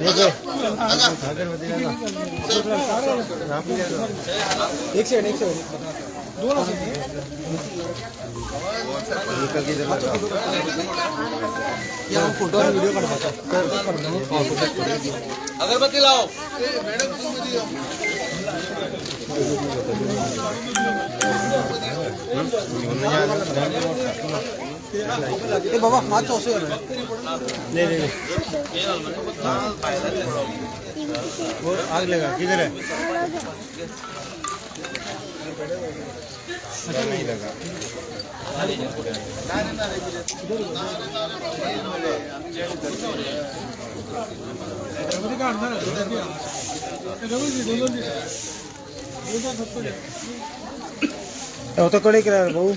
एक सेकंड, एक सेकंड. दोन असेल. फोटो आणि व्हिडिओ काढपाचा. अगरबत्ती लाव. ए बाबा, मातसो असो. नहीं नहीं, वो आग लगा किधर है? नहीं लगा. अगरबत्ती काढणार. अगरबत्ती दोन दोन दिस. होतो कडे भाऊ.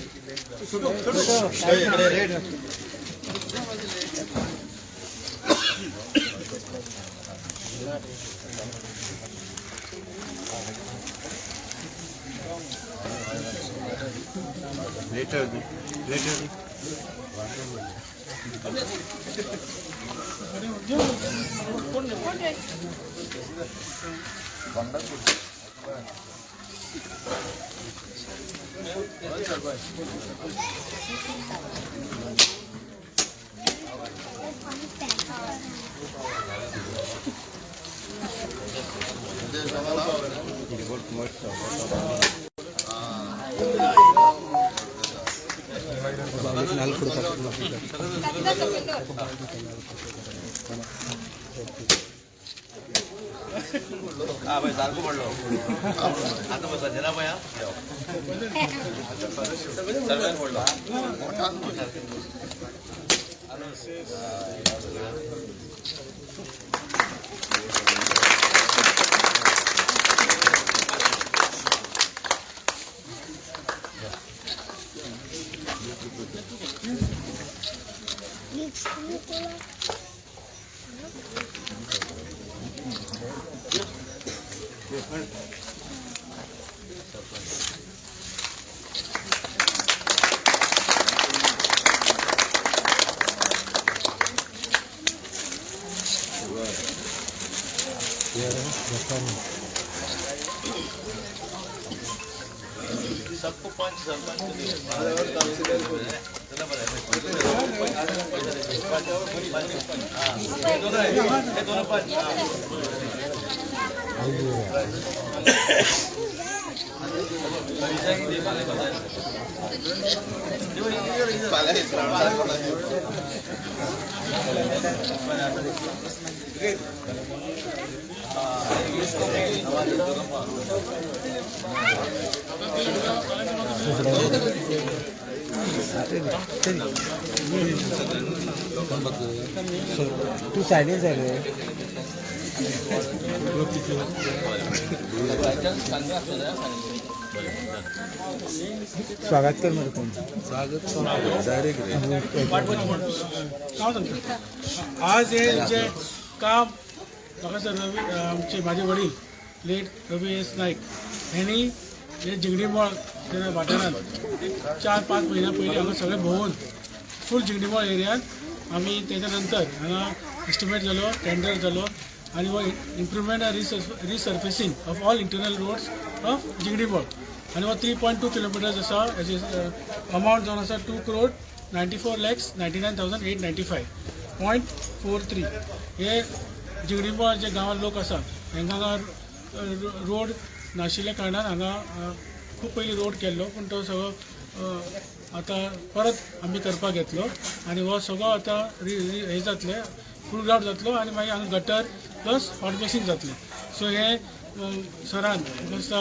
Letter letter. हा भाई, सारखं पडलो. आता बसा जना भाई. हा, सर्वांना पडलो. सबको पंच, सरपंच को दिए. हे दोनों पंच. तू सायलेंट जाय रे. स्वागत कर मरे कोण. नाव सांगता. आज हे जे काम म्हाका सर रवी, आमचे म्हाजे वडील लेट रवी एस नाईक यांनी हे जिंगडीमळ वाठारांत एक 4-5 म्हयन्या पयलीं हांगा सगळें भोंवून फूल जिंगडीमळ एरियात आमी तेच्या नंतर हांगा एस्टिमेट जालो, टेंडर जालो आनी हो improvement and resurfacing of all internal roads of Jingdimol आनी हो 3.2 किलोमिटर्स आसा. हेजी अमावंट जावन आसा 2,94,99,895.43. हे जिंगडीमळ जे गांवांत लोक आसा, हांकां हांगा रोड नाशिल्ल्या कारणान हांगा खूब पयलीं रोड केल्लो, पूण तो सगळो आतां परत आमी करपाक घेतलो आनी हो सगळो आतां रि रि हे जातले, फूल ग्रावट जातलो आनी मागीर हांगा गटर प्लस हॉट मिक्सिंग जातलें. सो हे सरान दिसता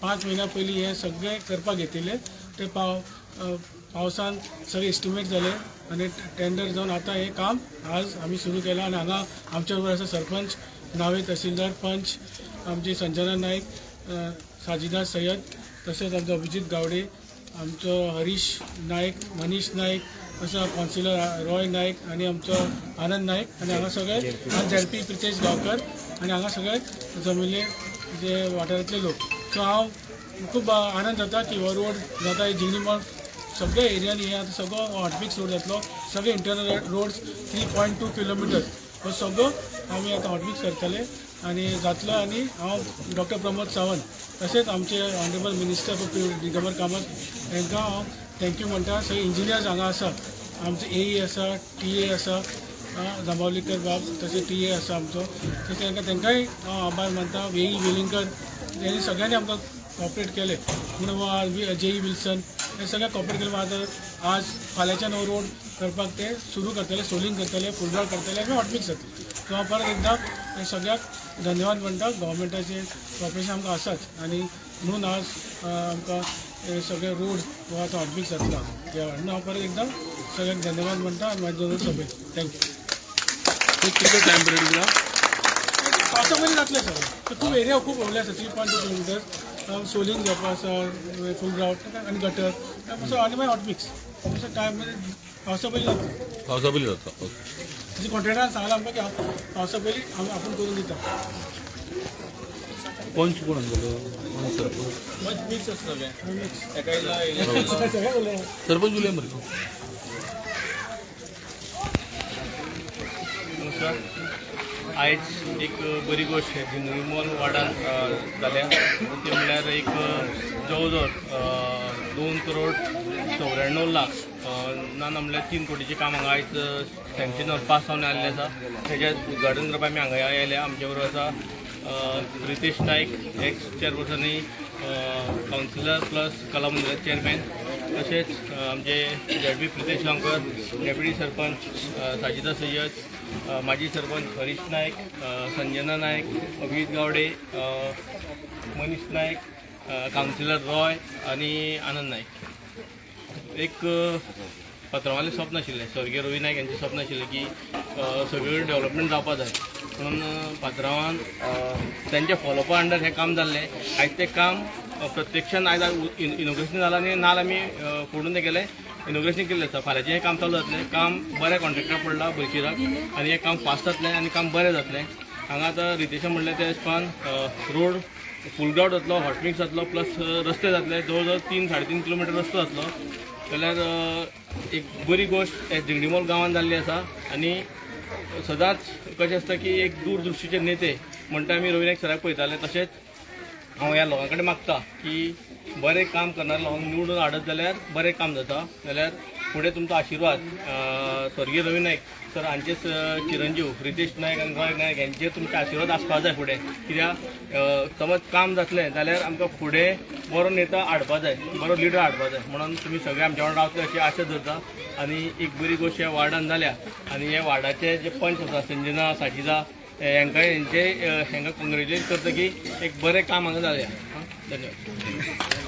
5 म्हयन्या पयलीं हे सगळें करपाक घेतिल्लें. ते पावसान सगळे एस्टिमेट जाले आनी टेंडर जावन आतां हें काम आज आमी सुरू केलां. आनी हांगा आमच्या बरोबर आसा सरपंच, नावे तहसीलदार, पंच आमची संजना नाईक, साजिदा सय्यद, तशेंच आमचो अभिजीत गावडे, आमचो हरीश नायक, मनीष नायक, तसो कावन्सिलर रॉय नायक आनी आमचो आनंद नायक आनी हांगा सगळे झेडपी प्रितेश गांवकर आनी हांगा सगळे जमिल्ले जे वाठारांतले लोक. सो हांव खूब आनंद जाता की हो रोड जाता. ही जिंगडीमळ सगळे एरियांनी हे आतां सगळो हॉटमिक्स रोड जातलो. सगळे इंटरनल रोड्स 3.2 किलोमिटर. हो सगळो आमी आतां हॉटमिक्स करतले आनी जातलो. आनी हांव डॉक्टर प्रमोद सावंत तशेंच आमचे ऑनरेबल मिनिस्टर दिगंबर कामत हांकां हांव thank you म्हणटा. सगळे इंजिनियर्स हांगा आसा, आमचे एई आसा, टीए आसा, जांबावलीकर बाब, तशें टीए आसा आमचो, तशें तांकांय हांव आभार मानता. एई वेलिंगकर तेणी सगळ्यांनी आमकां कॉपरेट केलें म्हणून, जेई विल्सन हे सगळे कॉपरेट केलें. आतां आज फाल्यांच्यान हो रोड करपाक ते सुरू करतले, सोलिंग करतले, फुलब्रॉड करतले आनी हॉटमिक्स जातले. सो हांव परत एकदां हे सगळ्याक धन्यवाद म्हणटा. गव्हर्मेंटाचे कॉपरेशन आमकां आसाच आनी म्हणून आज आमकां हे सगळे रोड हो आतां हॉटमिक्स जातलो. म्हणून हांव परत एकदां सगळ्यांक धन्यवाद म्हणटा आनी म्हाजे दोन सोंपयता. Thank you. कितलो टायम पिरियड दिला? पावसा पयलीं जातलें सगळें. ते खूब एरिया खूब व्हडले आसा, 3.2 किलोमिटर सोलिंग जावपा आसा, फूल ग्रावट आनी गटर असो आनी मागीर हॉटमिक्स. असो टायम पावसा पयलीं जातलो. पावसा पयलीं जाता, ओके. म्हणजे कॉन्ट्रॅक्टरान सांगलां आमकां की पावसा पयलीं आमी आपूण करून दिता. पंच कोण आसलो? सरपंच. मिक्स सगळें उलय. सरपंच उलय मरे. नमस्कार. आयज एक बरी गोश्ट झिंगरीमोल वार्डान जाल्या, ती म्हणल्यार एक जवळ जवळ 2 करोड 94 लाख, ना ना म्हणल्यार 3 कोटीचें काम हांगा आयज सँक्शन पास जावन आयिल्लें आसा. तेजें उद्घाटन करपाक आमी हांगा आयल्या. आमचे बरोबर आसा रितेश नायक, एक्स चेअरपर्सन आनी कावन्सिलर प्लस कला मंदिराचे चेअरमॅन, तशेंच आमचे झेडपी प्रितेश गांवकर, डेप्युटी सरपंच साजिदा सय्यद, माजी सरपंच हरीश नायक, संजना नायक, अभिजित गावडे, मनीष नायक, कावन्सिलर रॉय आनी आनंद नायक. एक पत्रवाले स्वप्न आशिल्लें, स्वर्गीय रवी नायक यांचें स्वप्न आशिल्लें की सगळी डेव्हलपमेंट जावपा जाय म्हणून पात्रांवान तेंच्या फॉलोअपा अंडर हें काम जाल्लें. आयज तें काम प्रत्यक्षान आयज इनॉग्रेशन जालां आनी नाल आमी फोडून तें केलें, इनॉग्रेशन केल्लें आसा. फाल्यांचें हें काम चालू जातलें. काम बरें कॉन्ट्रेक्टर पडला बलशिराक आनी हें काम फास्ट जातलें आनी काम बरें जातलें. हांगा आतां रितेशान म्हणलें त्या हिसपान रोड फूल ग्रावट जातलो, हॉटमिक्स जातलो, प्लस रस्ते जातले. जवळ जवळ 3 साडे 3 किलोमिटर रस्तो जातलो. जाल्यार एक बरी गोश्ट झिंगडीमोल गांवांत जाल्ली आसा. आनी सदांच कशें आसता की एक दूरदृश्टीचे नेते म्हणटा आमी रवी नायक सराक पळयताले, तशेंच हांव ह्या लोकां कडेन मागता की बरें काम करणाऱ्या लोकांक निवडून हाडत जाल्यार बरें काम जाता. जाल्यार फुडें तुमचो आशिर्वाद स्वर्गीय रवी नायक सर हांचेच चिरंजीव रितेश नायक आनी रॉय नायक हेंचेर तुमचे आशिर्वाद आसपा जाय फुडें. कित्याक समज काम जातलें जाल्यार आमकां फुडें बरो नेता हाडपा जाय, बरो लिडर हाडपा जाय. म्हणून तुमी सगळे आमच्या वांगडा रावतले अशी आशा धरता. आनी एक बरी गोश्ट ह्या वार्डान जाल्या आनी ह्या वार्डाचे जे पंच आसा, संजना, साजिदा, हांकां हेंचे हांकां कंग्रेच्युलेट करता की एक बरें काम हांगा जालें. धन्यवाद.